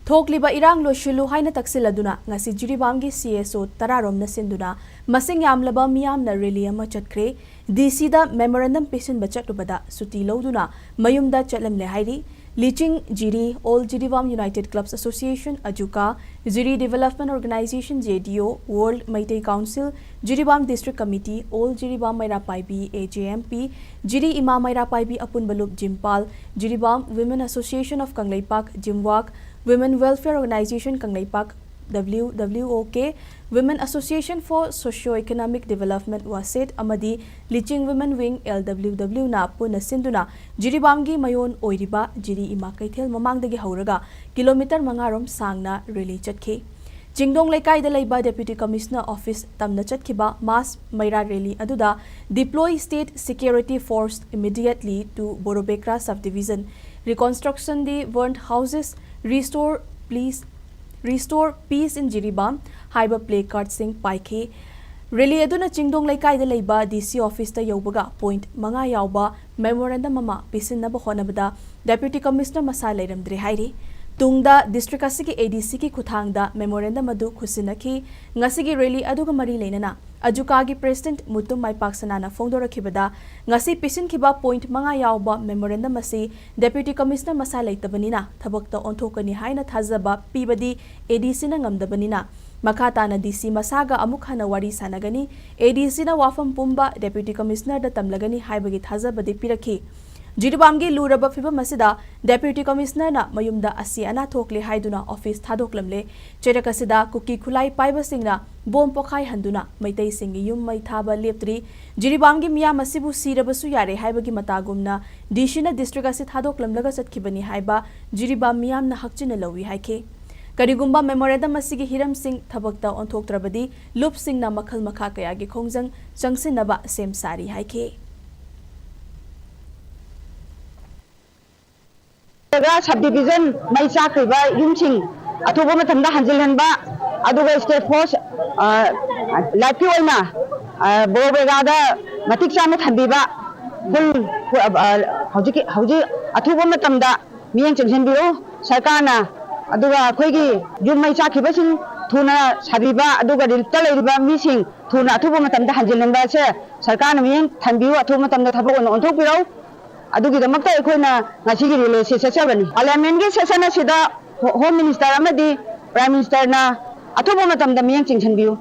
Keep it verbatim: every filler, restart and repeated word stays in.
ꯊꯣꯛꯂꯤꯕ ꯏꯔꯥꯡ ꯂꯣꯏꯁꯤꯜꯂꯨ ꯍꯥꯏꯅ ꯇꯛꯁꯤꯜꯂꯗꯨꯅ ꯉꯁꯤ ꯖꯤꯔꯤꯕꯥꯝꯒꯤ ꯁꯤ ꯑꯦꯁ ꯑꯣ ꯇꯔꯥꯔꯣꯝꯅ ꯁꯤꯟꯗꯨꯅ ꯃꯁꯤꯡ ꯌꯥꯝꯂꯕ ꯃꯤꯌꯥꯝꯅ ꯔꯦꯂꯤ ꯑꯃ ꯆꯠꯈ꯭ꯔꯦ꯫ ꯗꯤ ꯁꯤꯗ ꯃꯦꯃꯣꯔꯦꯟꯗꯝ ꯄꯤꯁꯤꯟꯕ ꯆꯠꯂꯨꯕꯗ ꯁꯨꯇꯤ ꯂꯧꯗꯨꯅ ꯃꯌꯨꯝꯗ ꯆꯠꯂꯝꯂꯦ ꯍꯥꯏꯔꯤ꯫ ꯂꯤꯆꯤꯡ ꯖꯤꯔꯤ, All Jiribam United Clubs Association, ꯑꯖꯨꯀꯥ, ꯖꯤꯔꯤ Development Organization, ꯖꯦ ꯗꯤ ꯑꯣ, World Meitei Council, Jiribam District Committee, All Jiribam ꯃꯩꯔꯥ ꯄꯥꯏꯕꯤ, ꯑꯦ ꯖꯦ ꯑꯦꯝ ꯄꯤ, ꯖꯤꯔꯤ ꯏꯃꯥ ꯃꯩꯔꯥ ꯄꯥꯏꯕꯤ ꯑꯄꯨꯟꯕ ꯂꯨꯞ ꯖꯤꯝꯄꯥꯜ, Jiribam Women Association of Kangleipak, ꯖꯤꯝꯋꯥꯛ, Women Welfare Organization Kangleipak, W W O K, Women Association for Socio-Economic Development, ꯋꯥꯁꯦꯠ, ꯑꯃꯗꯤ ꯂꯤꯆꯤꯡ Women Wing, L W W ꯅ ꯄꯨꯟꯅ ꯁꯤꯟꯗꯨꯅ ꯖꯤꯔꯤꯕꯥꯝꯒꯤ ꯃꯌꯣꯟ ꯑꯣꯏꯔꯤꯕ ꯖꯤꯔꯤ ꯏꯃꯥ ꯀꯩꯊꯦꯜ ꯃꯃꯥꯡꯗꯒꯤ ꯍꯧꯔꯒ ꯀꯤꯂꯣꯃꯤꯇꯔ ꯃꯉꯥ ꯔꯣꯝ ꯁꯥꯡꯅ ꯔꯦꯂꯤ ꯆꯠꯈꯤ꯫ ꯆꯤꯡꯗꯣꯡ ꯂꯩꯀꯥꯏꯗ ꯂꯩꯕ Deputy Commissioner Office ꯇꯝꯅ ꯆꯠꯈꯤꯕ mass ꯃꯩꯔꯥ ꯔꯦꯂꯤ ꯑꯗꯨꯗ, "Deploy State Security Force immediately to Borobekra Subdivision, Reconstruction the Burnt Houses, Restore Please, Restore Peace in Jiribam" ꯍꯥꯏꯕ placard ꯁꯤꯡ ꯄꯥꯏꯈꯤ꯫ ꯔꯦꯂꯤ ꯑꯗꯨꯅ ꯆꯤꯡꯗꯣꯡ ꯂꯩꯀꯥꯏꯗ ꯂꯩꯕ ꯗꯤ ꯁꯤ ꯑꯣꯐꯤꯁꯇ ꯌꯧꯕꯒ ꯄꯣꯏꯟꯠ ꯃꯉꯥ ꯌꯥꯎꯕ ꯃꯦꯃꯣꯔꯦꯟꯗꯝ ꯑꯃ ꯄꯤꯁꯤꯟꯅꯕ ꯍꯣꯠꯅꯕꯗ Deputy Commissioner ꯃꯁꯥ ꯂꯩꯔꯝꯗ꯭ꯔꯦ ꯍꯥꯏꯔꯤ꯫ ꯇꯨꯡꯗ district ꯑꯁꯤꯒꯤ A D C ꯒꯤ ꯈꯨꯠꯊꯥꯡꯗ ꯃꯦꯃꯣꯔꯦꯟꯗꯝ ꯑꯗꯨ ꯈꯨꯠꯁꯤꯟꯅꯈꯤ꯫ ꯉꯁꯤꯒꯤ ꯔꯦꯂꯤ ꯑꯗꯨꯒ ꯃꯔꯤ ꯂꯩꯅꯅ ꯑꯖꯨꯀꯥꯒꯤ President ꯃꯨꯇꯨꯝ ꯃꯥꯏꯄꯥꯛꯁꯅꯥꯅ ꯐꯣꯡꯗꯣꯔꯛꯈꯤꯕꯗ, ꯉꯁꯤ ꯄꯤꯁꯤꯟꯈꯤꯕ ꯄꯣꯏꯟꯠ ꯃꯉꯥ ꯌꯥꯎꯕ ꯃꯦꯃꯣꯔꯦꯟꯗꯝ ꯑꯁꯤ Deputy Commissioner ꯃꯁꯥ ꯂꯩꯇꯕꯅꯤꯅ ꯊꯕꯛꯇ ꯑꯣꯟꯊꯣꯛꯀꯅꯤ ꯍꯥꯏꯅ ꯊꯥꯖꯕ ꯄꯤꯕꯗꯤ A D C ꯅ ꯉꯝꯗꯕꯅꯤꯅ, ꯃꯈꯥ ꯇꯥꯅ D C ꯃꯁꯥꯒ ꯑꯃꯨꯛ ꯍꯟꯅ ꯋꯥꯔꯤ ꯁꯥꯟꯅꯒꯅꯤ, A D C ꯅ ꯋꯥꯐꯝ ꯄꯨꯝꯕ Deputy Commissioner ꯗ ꯇꯝꯂꯒꯅꯤ ꯍꯥꯏꯕꯒꯤ ꯊꯥꯖꯕꯗꯤ ꯄꯤꯔꯛꯈꯤ꯫ ꯖꯤꯔꯤꯕꯥꯝꯒꯤ ꯂꯨꯔꯕ ꯐꯤꯚꯝ ꯑꯁꯤꯗ Deputy Commissioner ꯅ ꯃꯌꯨꯝꯗ ꯑꯁꯤ ꯑꯅꯥ ꯊꯣꯛꯂꯦ ꯍꯥꯏꯗꯨꯅ ꯑꯣꯐꯤꯁ ꯊꯥꯗꯣꯛꯂꯝꯂꯦ꯫ ꯆꯩꯔꯛ ꯑꯁꯤꯗ ꯀꯨꯀꯤ ꯈꯨꯠꯂꯥꯏ ꯄꯥꯏꯕꯁꯤꯡꯅ ꯕꯣꯝ ꯄꯣꯈꯥꯏꯍꯟꯗꯨꯅ ꯃꯩꯇꯩꯁꯤꯡꯒꯤ ꯌꯨꯝ ꯃꯩ ꯊꯥꯕ ꯂꯦꯞꯇ꯭ꯔꯤ꯫ ꯖꯤꯔꯤꯕꯥꯝꯒꯤ ꯃꯤꯌꯥꯝ ꯑꯁꯤꯕꯨ ꯁꯤꯔꯕꯁꯨ ꯌꯥꯔꯦ ꯍꯥꯏꯕꯒꯤ ꯃꯇꯥꯒꯨꯝꯅ D C ꯅ district ꯑꯁꯤ ꯊꯥꯗꯣꯛꯂꯝꯂꯒ ꯆꯠꯈꯤꯕꯅꯤ ꯍꯥꯏꯕ ꯖꯤꯔꯤꯕꯥꯝ ꯃꯤꯌꯥꯝꯅ ꯍꯛꯆꯤꯟꯅ ꯂꯧꯏ ꯍꯥꯏꯈꯤ꯫ ꯀꯔꯤꯒꯨꯝꯕ ꯃꯦꯃꯣꯔꯦꯟꯗꯝ ꯑꯁꯤꯒꯤ ꯍꯤꯔꯝꯁꯤꯡ ꯊꯕꯛꯇ ꯑꯣꯟꯊꯣꯛꯇ꯭ꯔꯕꯗꯤ ꯂꯨꯞꯁꯤꯡꯅ ꯃꯈꯜ ꯃꯈꯥ ꯀꯌꯥꯒꯤ ꯈꯣꯡꯖꯪ ꯆꯪꯁꯤꯟꯅꯕ ꯁꯦꯝ ꯁꯥꯔꯤ ꯍꯥꯏꯈꯤ꯫ ꯁꯕ ꯗꯤꯕꯤꯖꯟ ꯃꯩ ꯆꯥꯛꯈ꯭ꯔꯤꯕ ꯌꯨꯝꯁꯤꯡ ꯑꯊꯨꯕ ꯃꯇꯝꯗ ꯍꯟꯖꯤꯜꯍꯟꯕ, ꯑꯗꯨꯒ ꯁ꯭ꯇꯦꯠ ꯐꯣꯔꯁ, ꯑ, ꯂꯥꯏꯐꯀꯤ ꯑꯣꯏꯅ, ꯑ, ꯕꯣꯔꯣꯕꯦꯔꯥꯗ ꯃꯇꯤꯛ ꯆꯥꯅ ꯊꯝꯕꯤꯕ, ꯐꯨꯜ, ꯑ, ꯍꯧꯖꯤꯛꯀꯤ, ꯍꯧꯖꯤꯛ ꯑꯊꯨꯕ ꯃꯇꯝꯗ ꯃꯤꯠꯌꯦꯡ ꯆꯪꯁꯤꯟꯕꯤꯌꯨ꯫ ꯁꯔꯀꯥꯔꯅ ꯑꯗꯨꯒ ꯑꯩꯈꯣꯏꯒꯤ ꯌꯨꯝ ꯃꯩ ꯆꯥꯛꯈꯤꯕꯁꯤꯡ ꯊꯨꯅ ꯁꯥꯕꯤꯕ, ꯑꯗꯨꯒ ꯔꯤꯂꯤꯐꯇ ꯂꯩꯔꯤꯕ ꯃꯤꯁꯤꯡ ꯊꯨꯅ ꯑꯊꯨꯕ ꯃꯇꯝꯗ ꯍꯟꯖꯤꯟꯍꯟꯕ ꯑꯁꯦ ꯁꯔꯀꯥꯔꯅ ꯃꯤꯠꯌꯦꯡ ꯊꯝꯕꯤꯌꯨ, ꯑꯊꯨꯕ ꯃꯇꯝꯗ ꯊꯕꯛ ꯑꯣꯏꯅ ꯑꯣꯟꯊꯣꯛꯄꯤꯔꯧ꯫ ꯑꯗꯨꯒꯤꯗꯃꯛꯇ ꯑꯩꯈꯣꯏꯅ ꯉꯁꯤꯒꯤ ꯔꯤꯂꯦꯁꯦ ꯆꯠꯆꯕꯅꯤ꯫ ꯄꯥꯔꯂꯤꯌꯥꯃꯦꯟꯒꯤ ꯁꯦꯁꯟ ꯑꯁꯤꯗ ꯍꯣ-, ꯍꯣꯝ ꯃꯤꯅꯤꯁꯇꯔ ꯑꯃꯗꯤ ꯄ꯭ꯔꯥꯏꯝ ꯃꯤꯅꯤꯁꯇꯔꯅ ꯑꯊꯨꯕ ꯃꯇꯝꯗ ꯃꯤꯠꯌꯦꯡ ꯆꯤꯡꯁꯤꯟꯕꯤꯌꯨ꯫